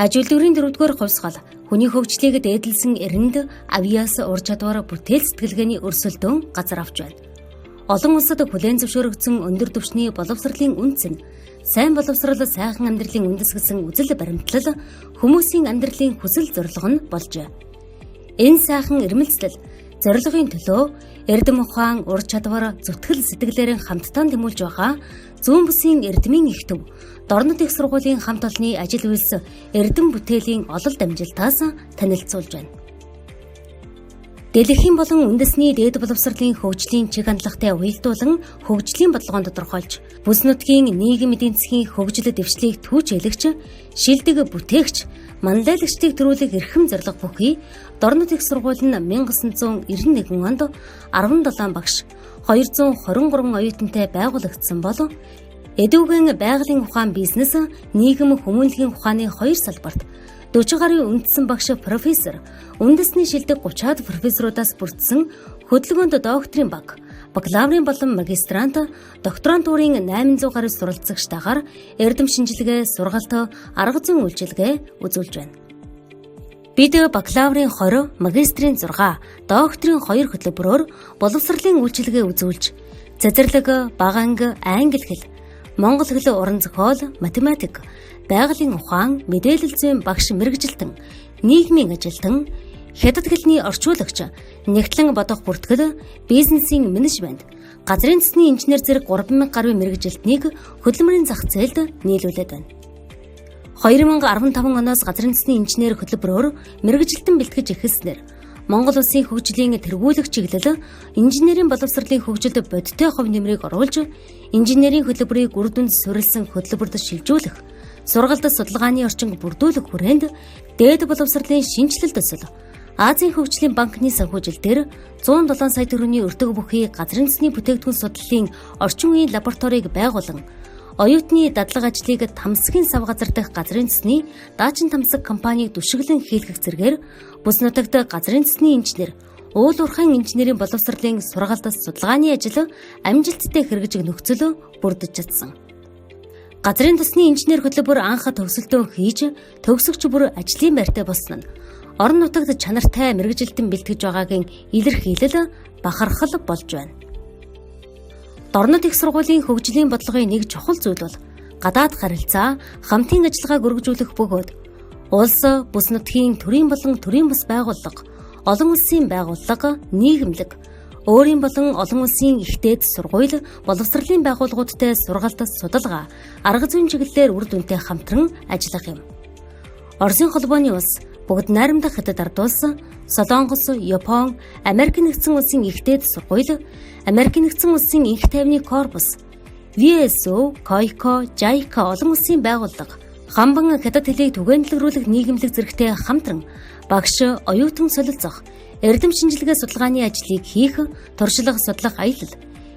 Аж үйлдвэрийн дөрөвдүгээр хувьсгал хүний хөгжлийг дээдлсэн эрэнд авиас ур чадвар бүтээл сэтгэлгээний өрсөлдөөн газар авч байна. Олон улсад хүлээн зөвшөөрөгдсөн өндөр түвшний боловсролын үндэс нь сайн боловсрол сайхан амьдралын үндэс гэсэн үзэл баримтлал хүмүүсийн амьдралын хүсэл зорилго нь болжээ. Энэ сайхан ирмэлцэл зорилгын төлөө эрдэм ухаан, ур чадвар, зүтгэл сэтгэлээрээ хамтдаа тэмүүлж байгаа зүүн бүсийн эрдмийн их төв Дорнод их сургуулийн хамт олонны ажил үйлс эрдэм бүтээлийн ололт амжилтаас танилцуулж байна. Дэлхийн болон үндэсний дээд боловсролын хөгжлийн чиг хандлагатай уялдуулан хөгжлийн бодлогоон тодорхойлж, бүс нутгийн нийгэм эдийн засгийн хөгжил дэвшлийг түүчээлэгч, шилдэг бүтээгч, манлайлагчдыг төрүүлэх эрхэм зорилго бүхий Дорнод их сургууль нь 1991 онд 17 багш 223 оюутантай байгуулагдсан бол эдүүгэн байгалийн ухаан бизнес, нийгэм хүмүүнлэгийн ухааны хоёр салбарт 40 гаруй үндсэн багш профессор, үндэсний шилдэг 30-аад профессорудаас бүрдсэн хөдөлгөөнд докторийн баг, бакалаврын болон магистрант, докторантурын 800 гаруй суралцагчтайгаар эрдэм шинжилгээ, сургалт, арга зүйн үйлчилгээ үзүүлж байна. Бид бакалаврын 20, магистрийн 6, докторийн 2 хөтөлбөрөөр боловсролын үйлчилгээ үзүүлж, цэцэрлэг, бага анги, англи хэл, монгол хэл, уран зохиол, математик, байгалийн ухаан, мэдээлэл зүйн багш мэргэжилтэн, нийгмийн ажилтан, хятад хэлний орчуулагч, нягтлан бодох бүртгэл, бизнесийн менежмент, газрын цэсний инженер зэрэг 3000 гаруй мэргэжилтнийг хөдөлмөрийн зах зээлд нийлүүлээд байна. 2015 оноос газрын цэсний инженер хөтөлбөрөөр мэргэжилтэн бэлтгэж эхэлснээр Монгол улсын хөгжлийн тэргүүлэх чиглэл инженерийн боловсролын хөгжилд бодиттой хувь нэмрийг оруулж, инженерийн хөтөлбөрийг үр дүнд суурилсан хөтөлбөрт шилжүүлэх, сургалт судалгааны орчинг бүрдүүлэх хүрээнд дээд боловсролын шинэчлэл төсөл Азийн хөгжлийн банкны санхүүжилтээр 107 сая төгрөгийн өртөг бүхий газрын цэсний бүтээгдэхүүн судлалын орчин үеийн лабораторийг байгуулан оюутны дадлага ажлыг тамсгийн сав газар дахь газрын цэсний даачин тамсаг компанийг дүшиглэн хийлгэх зэргээр бүс нутагт газрын цэсний инженер, уул уурхайн инженерийн боловсролын сургалт судалгааны ажил амжилттай хэрэгжих нөхцөл бүрдэж чадсан. Газрын тосны инженер хөтөлбөр анх төгсөлтөө хийж, төгсөгч бүр ажлын байртай болсон нь орон нутагт чанартай мэргэжилтэн бэлтгэж байгаагийн илэрхийлэл бахархал болж байна. Дорнод их сургуулийн хөгжлийн бодлогын нэг чухал зүйл бол гадаад харилцаа, хамтын ажиллагааг өргөжүүлэх бөгөөд улс, бүс нутгийн төрийн болон төрийн бус байгууллага, олон улсын байгууллага, нийгэмлэг, өөрийн болон олон улсын их дээд сургууль, боловсролын байгууллагуудтай сургалт, судалгаа, арга зүйн чиглэлээр үр дүнтэй хамтран ажиллах юм. Оросын холбооны улс, бүгд найрамдах Хятад ард улс, Солонгос, Япон, Америк нэгдсэн улсын их дээд сургууль, Америк нэгдсэн улсын инх тайвны корпус, VSO, КОЙКО, JICA олон улсын байгууллага, хамбан хятад хэлийг түгээн дэлгэрүүлэх нийгэмлэг зэрэгтэй хамтран багш, оюутан солилцох, эрдэм шинжилгээ судалгааны ажлыг хийх, туршлага судлах аялал,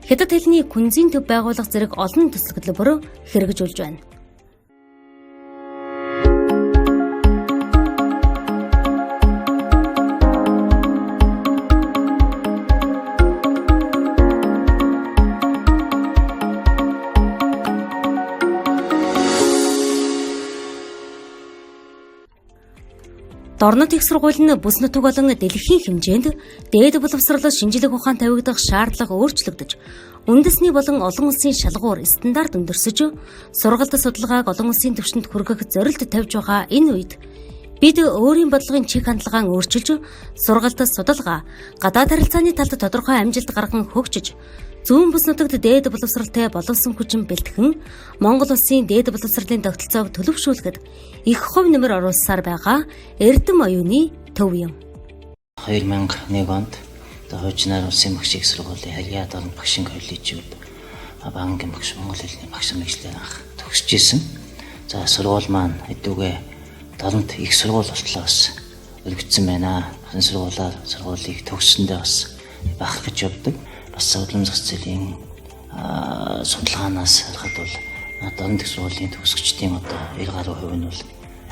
хятад хэлний күнзийн төв байгуулах зэрэг олон төсөл хөтөлбөр хэрэгжүүлж байна. Дорнод их сургууль нь бүс нутаг болон дэлхийн хэмжээнд дээд боловсрол шинжлэх ухаан тавигдах шаардлага өөрчлөгдөж, үндэсний болон олон улсын шалгуур стандарт өндөрсөж, сургалт судалгааг олон улсын түвшинд хүргэх зорилт тавьж байгаа энэ үед бид өөрийн бодлогын чиг хандлагаа өөрчилж, сургалт судалгаа, гадаад харилцааны талд тодорхой амжилт гарган хөгжиж, зүүн бүс нутагт дээд боловсралтай боловсон хүчин бэлтгэн Монгол улсын дээд боловсролын тогтолцоог төлөвшүүлэхэд их хувь нэмэр оруулсаар байгаа эрдэм оюуны төв юм. 2001 онд хуучнаар улсын багш их сургуулийн Харьяа дорнод багшийн коллежид банкын багш монгол хэлний багш мэргэжлээр анх төгсөж исэн. За сургууль маань хэдүүгээ дорнод их сургууль болтлоо бас өргөцсөн байна. Энэ сургуулаар сургуулийг төгссөндөө бас бахархаж явдаг. Бас улам зах зээлийн судалгаанаас харахад бол дорнод их сургуулийн төгсөгчдийн одоо 90 гаруй хувь нь бол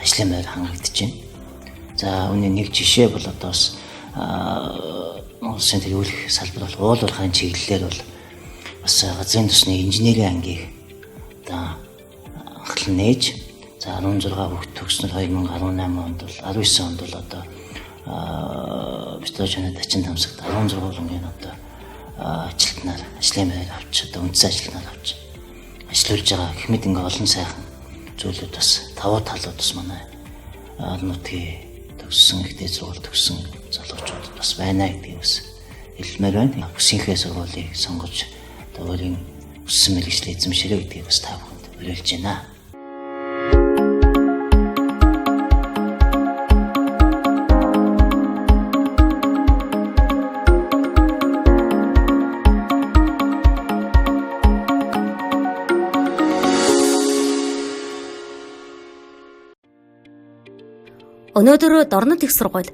ажлын байр хангагдаж байна. За үүний нэг жишээ бол одоо бас улсын тэргүүлэх салбар бол уул уурхайн чиглэлээр бол бас газрын тосны инженерийн ангийг одоо анхлан нээж За 16 хүүхэд төгснөр 2018 онд бол 19 онд бол одоо Петрожаны Дачин тамсагт 16 булангийн одоо ажилтнаар ажлын байр авч одоо үндсэн ажилтнаар авч ажиллуулж байгаа гэх мэт ингээ олон сайхан зүйлүүд бас тавуу талууд бас манай орон нутгийн төгссөн их дээд сургууль төгссөн залуучуудад бас байна гэдгийг бас хэлмээр байна. Хүсийнхээ сургуулийг сонгож одоо өөрийн хүссэн мэргэжлээ эзэмшээрэй гэдгийг бас та бүхэнд уриалж байна. Өнөөдөр Дорнод их сургууль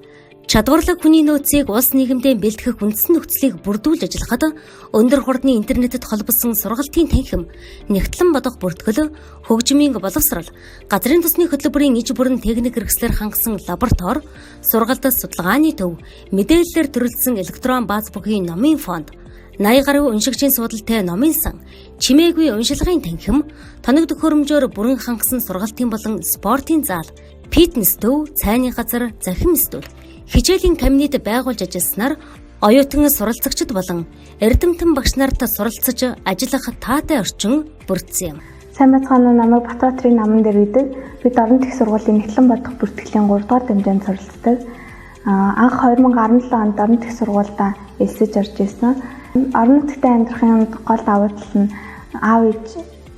чадварлаг хүний нөөцийг улс нийгэмдээ бэлтгэх үндсэн нөхцөлийг бүрдүүлж ажиллахад өндөр хурдны интернетэд холбосон сургалтын танхим, нягтлан бодох бүртгэл, хөгжмийн боловсрал, газрын тосны хөтөлбөрийн иж бүрэн техник хэрэгслээр хангасан лаборатори, сургалт судалгааны төв, мэдээллээр төрөлдсөн электрон бааз бүхий номын фонд, 80 гаруй уншигчийн суудалтай номын сан, чимээгүй уншилгын танхим, тоног төхөөрөмжөөр бүрэн хангасан сургалтын болон спортын зал, фитнес төв, цайны газар, захим стул, хичээлийн кабинет байгуулж ажилласнаар оюутан суралцагчид болон эрдэмтэн багш нарт суралцаж ажиллах таатай орчин бүрдсэн юм. Сайн байцгаана уу, намайг Батбаатрын наман дээр гэдэг. Би Дорнод их сургуулийн нягтлан бодох бүртгэлийн 3 дугаар дамжаанд суралцдаг. Анх 2017 онд Дорнод их сургуульдаа элсэж орж ирсэн. Орон нутагт амьдрахын гол давуу тал нь аав ээж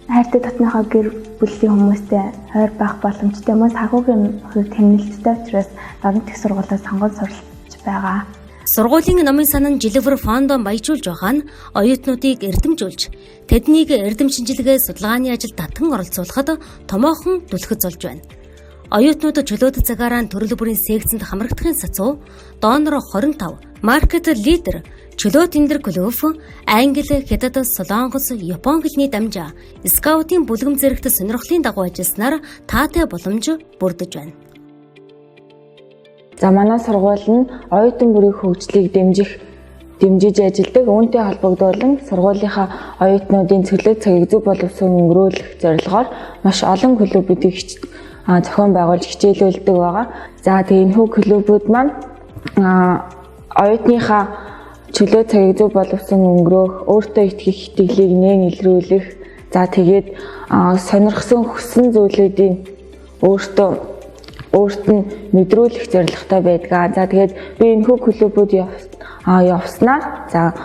хайртай дотныхоо гэр бүлийн хүмүүстэй ойр байх боломжтой, мөн санхүүгийн хувьд хэмнэлттэй учраас Дорнод их сургуулиас сонгон суралцж байгаа. Сургуулийн номын сан нь жилвэр фондоо баяжуулж байгаа нь оюутнуудыг эрдэмжүүлж, тэднийг эрдэм шинжилгээ судалгааны ажилд татан оролцуулахад томоохон түлхэц болж байна. Оюутнууд чөлөөт цагаараа төрөл бүрийн секцэнд хамрагдахын сацуу Донор 25, Маркет лидер, Чөлөөт эндэр клуб, англи, хятад, солонгос, япон хэлний дамжаа, скаутын бүлгэм зэрэгт сонирхлын дагуу ажилласнаар таатай боломж бүрдэж байна. За манай сургууль нь оюутан бүрийн хөгжлийг дэмжиж ажилладаг. Үүнтэй холбогдуулан сургуулийнхаа оюутнуудын цөлөө цагийг зөв боловсон өнгөрөөлөх зорилгоор маш олон клубүүдийг зохион байгуулж хичээлүүлдэг байгаа. За тэгээ энэхүү клубүүд маань оюутныхаа чөлөө цагийг зөв боловсон өнгөрөөх, өөртөө итгэх итгэлийг нээн илрүүлэх, за тэгээд сонирхсон хүссэн зүйлүүдийг өөрт нь мэдрүүлэх зорилготой байдаг. За тэгээд би энэхүү клубүүд явснаар за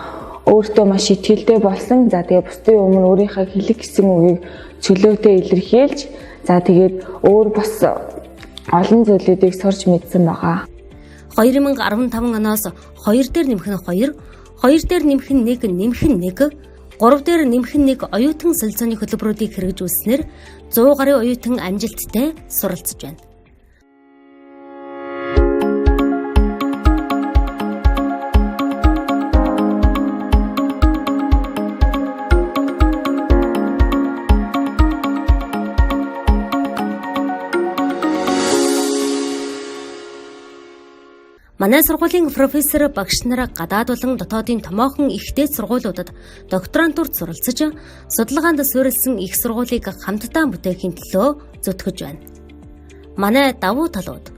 өөртөө маш итгэлтэй болсон. За тэгээд бусдын өмнө өөрийнхөө хэлэх гэсэн үгийг чөлөөтэй илэрхийлж, за тэгээд өөр бас олон зүйлүүдийг сурч мэдсэн байгаа. 2015 оноос 2 дээр нэмэх нь 2, 2 дээр нэмэх нь 1, нэмэх нь 1, 3 дээр нэмэх нь 1 оюутан солилцооны хөтөлбөрүүдийг хэрэгжүүлснээр 100 гаруй оюутан амжилттай суралцж байна. Манай сургуулийн профессор багш нар гадаад болон дотоодын томоохон их дээд сургуулиудад докторантурт суралцаж, судалгаанд суурилсан их сургуулийг хамтдаа бүтээхийн төлөө зүтгэж байна. Манай давуу талууд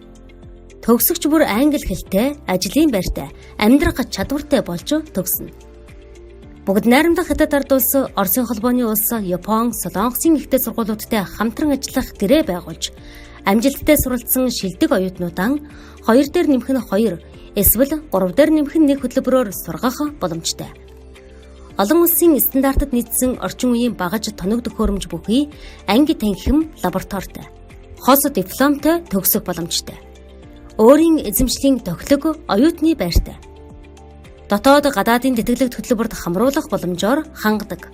төгсөгч бүр англи хэлтэй, ажлын байртай, амьдрах чадвартай болж төгснө. Бүгд найрамдах Хятад ард улс, Оросын холбооны улс, Япон, Солонгосын их дээд сургуулиудтай хамтран ажиллах гэрээ байгуулж, амжилттай суралцсан шилдэг оюутнуудаа 2 дээр нэмэх нь 2, эсвэл 3 дээр нэмэх нь 1 хөтөлбөрөөр сургах боломжтой. Олон улсын стандартад нийцсэн орчин үеийн багаж тоног төхөөрөмж бүхий анги танхим лабораторитой. Хос дипломтой төгсөх боломжтой. Өөрийн эзэмшлийн тохилог оюутны байртай. Дотоод гадаадын тэтгэлэгт хөтөлбөрт хамруулах боломжоор хангадаг.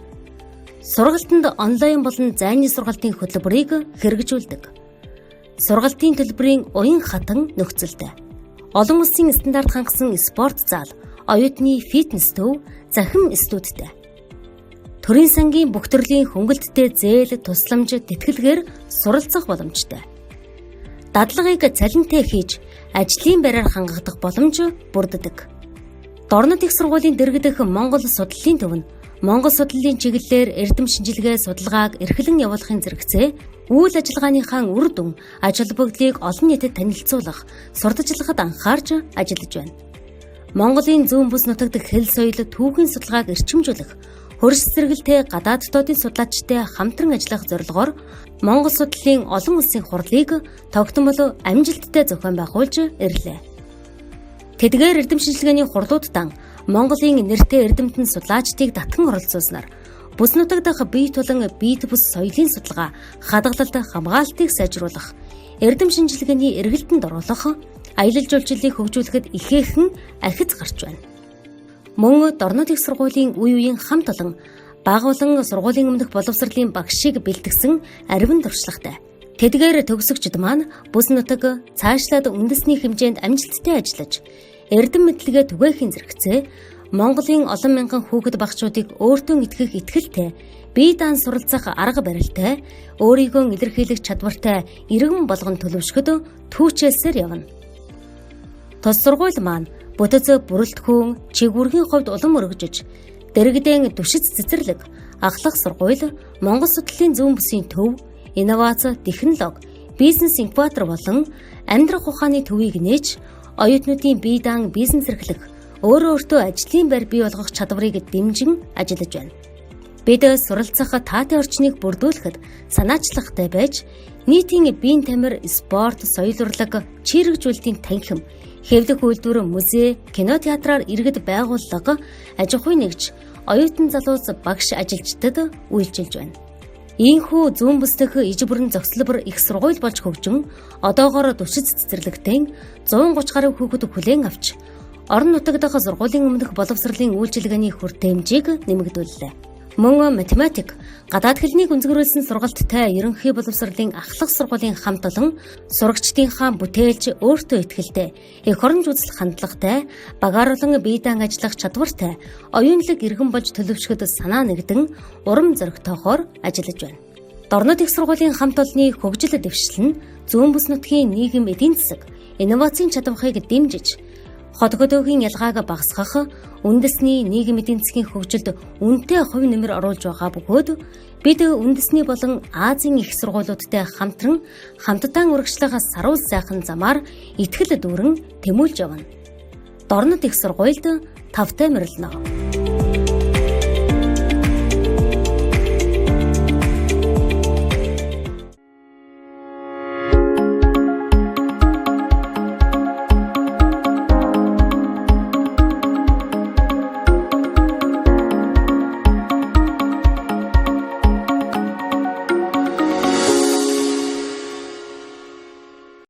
Сургалтанд онлайн болон зайны сургалтын хөтөлбөрийг хэрэгжүүлдэг. Сургалтын төлбөрийн уян хатан нөхцөлтэй. Олон улсын стандарт хангасан спорт зал, оюутны фитнес төв, захим студидтэй. Төрийн сангийн бүх төрлийн хөнгөлттэй зээл, тусламж, тэтгэлгээр суралцах боломжтой. Дадлагыг цалинтай хийж, ажлын байраар хангагдах боломж бүрддэг. Дорнод их сургуулийн дэргэдэх Монгол судлалын төв нь Монгол судлалын чиглэлээр эрдэм шинжилгээ судалгааг эрхлэн явуулахын зэрэгцээ үйл ажиллагааныхаа үр дүн ач холбогдлыг олон нийтэд танилцуулах, сурталчлахад анхаарч ажиллаж байна. Монголын зүүн бүс нутаг дахь хэл соёл, түүхийн судалгааг эрчимжүүлэх, хөрс зэрэгэлтэй гадаад дотоодын судлаачтай хамтран ажиллах зорилгоор Монгол судлалын олон улсын хурлыг тогтмол амжилттай зохион байгуулж ирлээ. Тэдгээр эрдэм шинжилгээний хурлуудтан Монголын нэртэй эрдэмтэн судлаачдыг татан оролцуулснаар бүс нутаг дахь бие тулан биет бүс соёлын судалгаа, хадгалалт, хамгаалтыг сайжруулах, эрдэм шинжилгээний эргэлтэнд оруулах, аялал жуулчлалыг хөгжүүлэхэд ихээхэн ахиц гарч байна. Мөн Дорнод их сургуулийн үе үеийн хамт олон бага болон сургуулийн өмнөх боловсролын багшийг бэлтгэсэн ариван туршлагатай. Тэдгээр төгсөгчд маань бүс нутаг цаашлаад үндэсний хэмжээнд амжилттай ажиллаж, эрдэм мэдлэгээ түгээхийн зэрэгцээ Монголын олон мянган хүүхэд багчуудыг өөртөө итгэх итгэлтэй, бие даан суралцах арга барилтай, өөрийгөө илэрхийлэх чадвартай иргэн болгон төлөвшөхөд түүчээлсээр явна. Тус сургууль маань бүтэц бүрэлдэхүүн, чигүргийн хувьд улам өргөжиж, дэргэдэн түшиц цэцэрлэг, ахлах сургууль, Монгол судлалын зүүн бүсийн төв, инновац, технологи, бизнес инкубатор болон амьдрах ухааны төвийг нээж, оюутнуудын бие даан бизнес эрхлэх, өөрөө өөртөө ажлын байр бий болгох чадварыг дэмжин ажиллаж байна. Бид суралцах таатай орчныг бүрдүүлэхэд санаачлагтай байж, нийтийн биеийн тамир, спорт, соёл урлаг, чийрэгжүүлэлтийн танхим, хэвлэх үйлдвэр, музей, кино театраар иргэд байгууллага, аж ахуйн нэгж, оюутан залуус, багш ажилчдад үйлчилж байна. Ийхүү зүүн бүс дэх иж бүрэн зохицлбор их сургууль болж хөгжин, одоогоор түшиц цэцэрлэгтэн 130 гаруй хүүхэд хүлээн авч, орон нутаг дахь сургуулийн өмнөх боловсролын үйлчилгээний хүртээмжийг нэмэгдүүллээ. Мөн математик, гадаад хэлнийг өнзгөрүүлсэн сургалттай ерөнхий боловсролын ахлах сургуулийн хамт олон сурагчдынхаа бүтээлч өөртөө итгэлтэй, эх оронж үзэл хандлагатай, багааруулан бие даан ажиллах чадвартай, оюунлаг иргэн болж төлөвшөхөд санаа нэгдэн урам зоригтойгоор ажиллаж байна. Дорнод их сургуулийн хамт олонны хөгжил дэвшил нь зүүн бүс нутгийн нийгэм эдийн засаг, инновацийн чадварыг дэмжиж, хот хөдөөгийн ялгааг багасгах, үндэсний нийгэм эдийн засгийн хөгжилд үнэтэй хувь нэмэр оруулж байгаа бөгөөд бид үндэсний болон Азийн их сургуулиудтай хамтран хамтдаа урагшлах саруул сайхан замаар итгэл дүүрэн тэмүүлж явна. Дорнод их сургуульд тавтай морилно.